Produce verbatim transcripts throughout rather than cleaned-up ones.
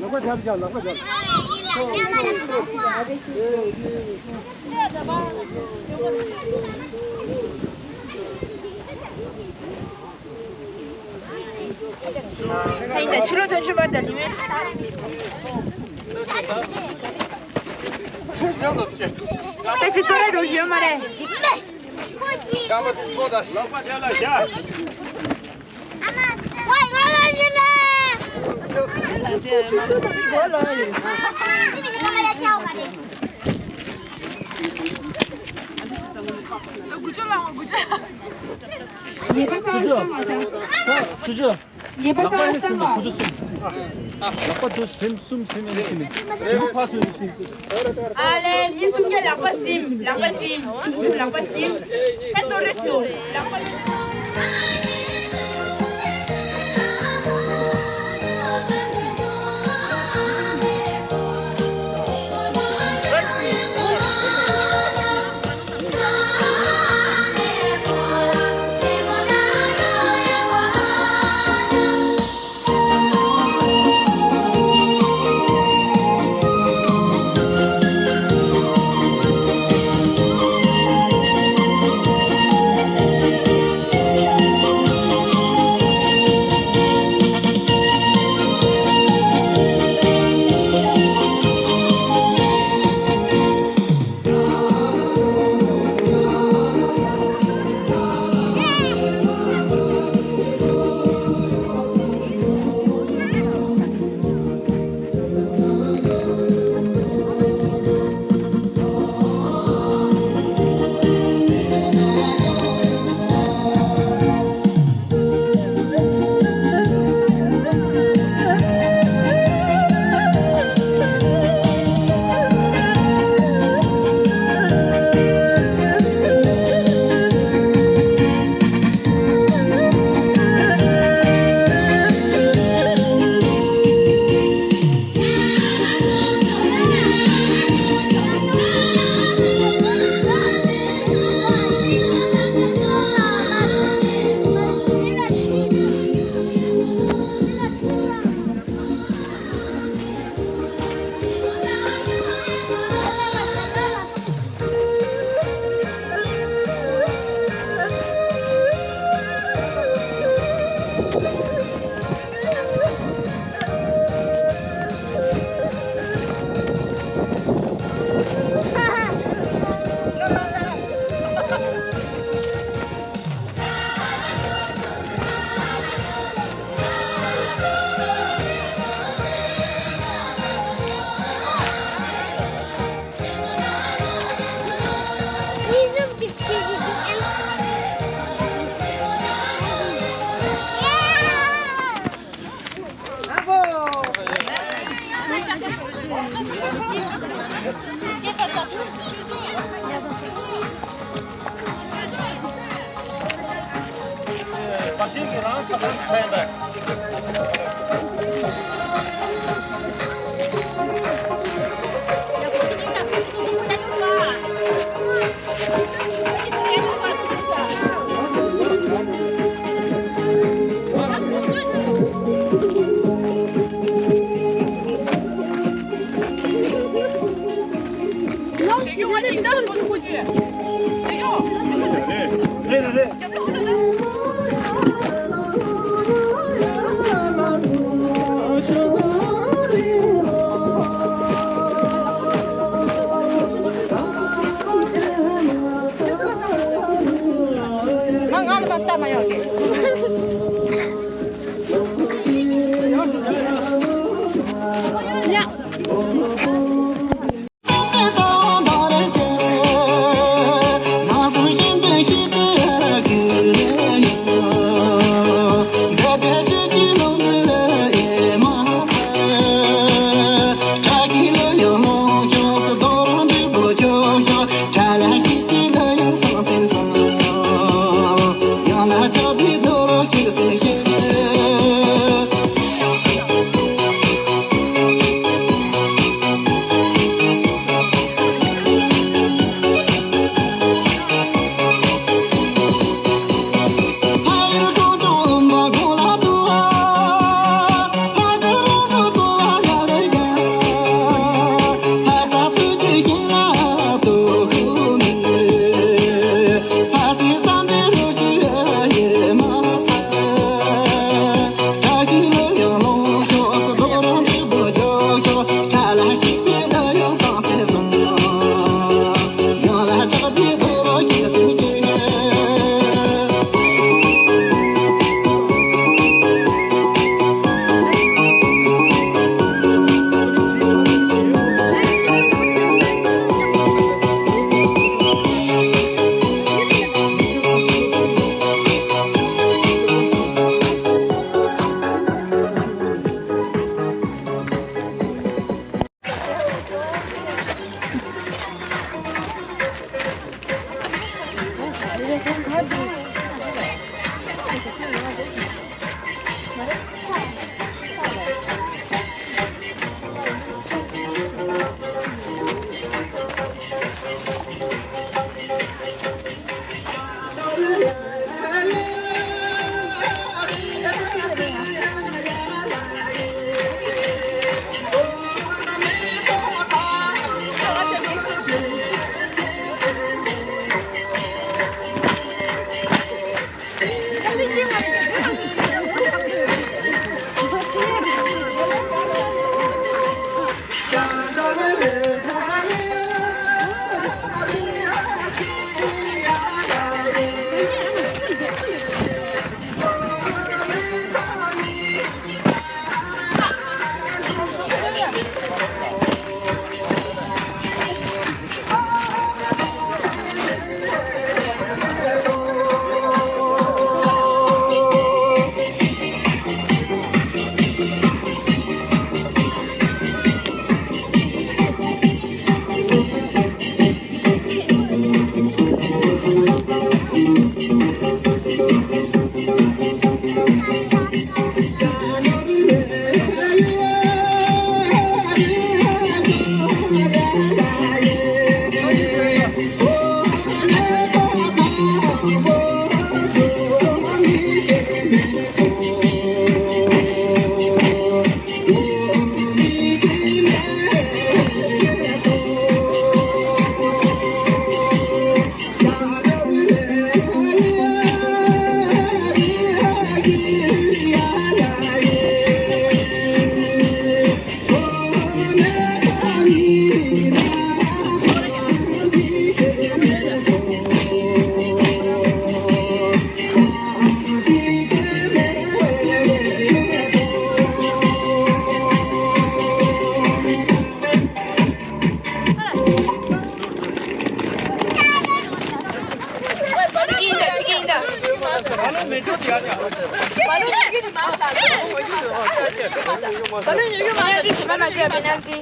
ལག་པ་རྒྱབ་རྒྱབ། ལག་པ་རྒྱབ། ཕ་ཡིན་ད་ཕྱི་ལོགས་ཐོན་ཆུ་བར་ད་ལི་མེད། ད་ཅི་ཏོ་ར་རོ་ཞིག་ཡོད་མ་རེད། རྐང་པ་དེ་ཐོག་ད། ལག་པ་རྒྱབ་ལ་རྒྱབ། ཉེས་པ་གསང་བ་གསང་བ་དང་། ཉེས་པ་གསང་བ་གསང་བ། ལག་པ་དུ་སེམས་གསུམ་སེམས་ཨེ་ཤི་ནི། ཕ་ཚོ་ཨེ་ཤི། ཨ་ལེ། མི་གསུམ་གྱི་ལག་པ་ཟིན། ལག་པ་ཟིན། ལག་པ་ཟིན། ད་ཏོ་རེ་སོ། ལག་པ། Penalty, penalty.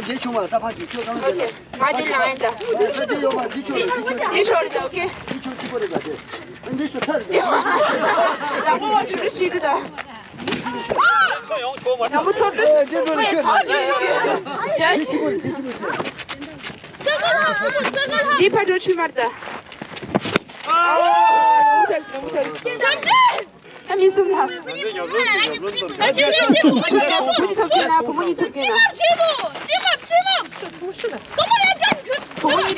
ང་རྒས་ཆུང་མ་ད་ཕ་གི་ཁྱོད་གང་ལ་རྒས་ལ། ང་འདི་ལ་ཡིན་ད། ད་འདི་ཡོད་མ་འདི་ཆོག་རེད། འདི་ཆོག་འདི་ཆོག་རེད་ད། ཨོ་ཁེ། འདི་ཆོག་གཅིག་པོ་རེད་ད། དེ་འདི་ཆོག་ཐར་རེད། ལག་པ་བ་འགྲོ་རུ་ཤི་འདི་ད། ཡང་པོ་ཐོར་འགྲོ་ཤི། འདི་འགྲོ་རུ་ཤི། ཐོར་འགྲོ་ཤི། འདི་གཅིག་པོ་རེད། འདི་གཅིག་པོ་རེད། འདི་ཕ་འགྲོ་ཆུ་མར་ད། ཨ་ནང་མོ་ཐར་སི་ནང་མོ་ཐར་སི། ད་མི་སུམ་ལྷག་ད་ཅི་ཅི་ཅི་བུ་མོ་གཉིས་ཐོབ་ཀྱི་ན་བུ་མོ་གཉིས་ཐོབ་ཀྱི་ན། བུ་མོ་གཉིས་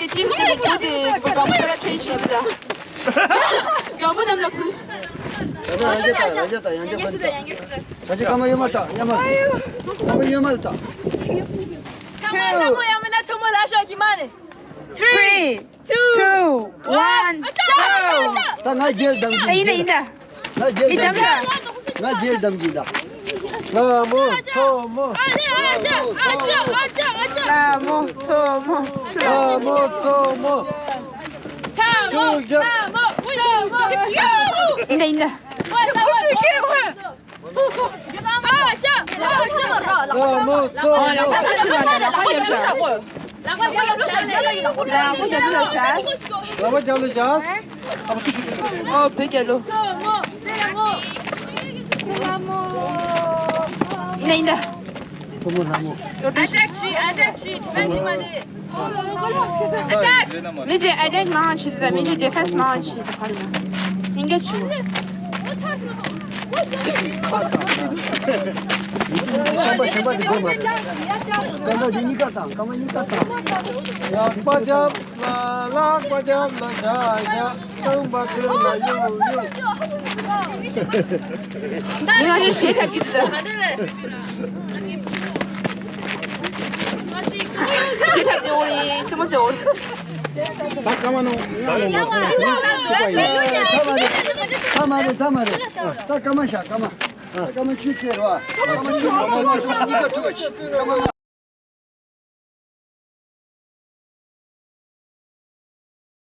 དེ་ཅིམ་སི་གི་བུ་དེ་ག་མོ་ཁོ་ར་ཁྲེན་ཤི་དུ་ད། ག་མོ་ནམ་ལ་ཁུར་སི། ཡང་རྒྱ་ད་ཡང་རྒྱ་ད་ཡང་རྒྱ་ད་ཡང་རྒྱ་ད། ད་ཅི་ཀ་མ་ཡོད་མ་ད་ཡ་མ། ཀ་མ་ཡོད་མ་ད། ཚང་མ་ལ་མོ་ཡ་མ་ན་ཚང་མ་ལ་ཤོག་གི་མ་ནི། Three, two, one, go! ད་ང་རྗེས་བདམས་ཀྱི་ཡིན་ད་ཡིན་ད། ང་རྗེས་བདམས་ཀྱི་ང་རྗེས་བདམས་ཀྱི་ད། ལ་མོ་ཚོ་མོ། ལ་མོ་ཚོ་མོ། ལ་མོ་ཚོ་མོ། ཡིན་ད་ཡིན་ད། ལ་མོ་ཚོ་ཨོ་ལག་པ་ཆ་ཆུ་བ་ལ་ལག་པ་ཡར་བཞག་ལག་པ་ཡར་བཞག་ལག་པ་རྒྱབ་ལ་བཞག་ལག་པ་རྒྱབ་ལ་བཞག་ཨོ་བོད་རྒྱལ་ལོ། ཡིན་ད་ཡིན་ད། ཐུ་མོ་ལྷ་མོ། ཨ་ཏེག་བྱེད། ཨ་ཏེག་བྱེད། ཌི་ཕེན་སི་བྱེད་མ་རེད། མི་གཅིག་ཨ་ཏེག་མང་བྱེད་དུས་དང་མི་གཅིག་ཌི་ཕེན་སི་མང་བྱེད་དུས་ཕར་ལ་ཉིན་འགའ་བྱེད། ཁམས་པ་གཞན་པ་དེ་དགོས་མ་རེད། སྐར་མ་དེ་གཉིས་ཀ་བཏང་། སྐར་མ་གཉིས་ཀ་བཏང་། ལག་པ་རྒྱབ་ལ། ལག་པ་རྒྱབ་ལ་བཞག་བཞག་རྐང་པ་ཐོད་ལ་གཡུག་གཡུག་མི་ང་ཚོ་གཞས་འཁྲབ་ཀྱི་འདུག་ད། གཞས་འཁྲབ་ནས་འོང་ཡིན། རྩེད་མོ་རྩེ་འོང་། ད་སྐར་མ་ནང་ང་ལ་མ་སོང་། ཐ་མ་རེད། ཐ་མ་རེད། ཐ་མ་རེད། ད་སྐར་མ་བཞག་སྐར་མ། ད་སྐར་མ་བཅུ་ཚེ་རེད་བ། སྐར་མ་བཅུ་ནང་སྐར་མ་བཅུ་གཉིས་ཀ་ཐུབ་པ་བྱེད། སྐར་མ།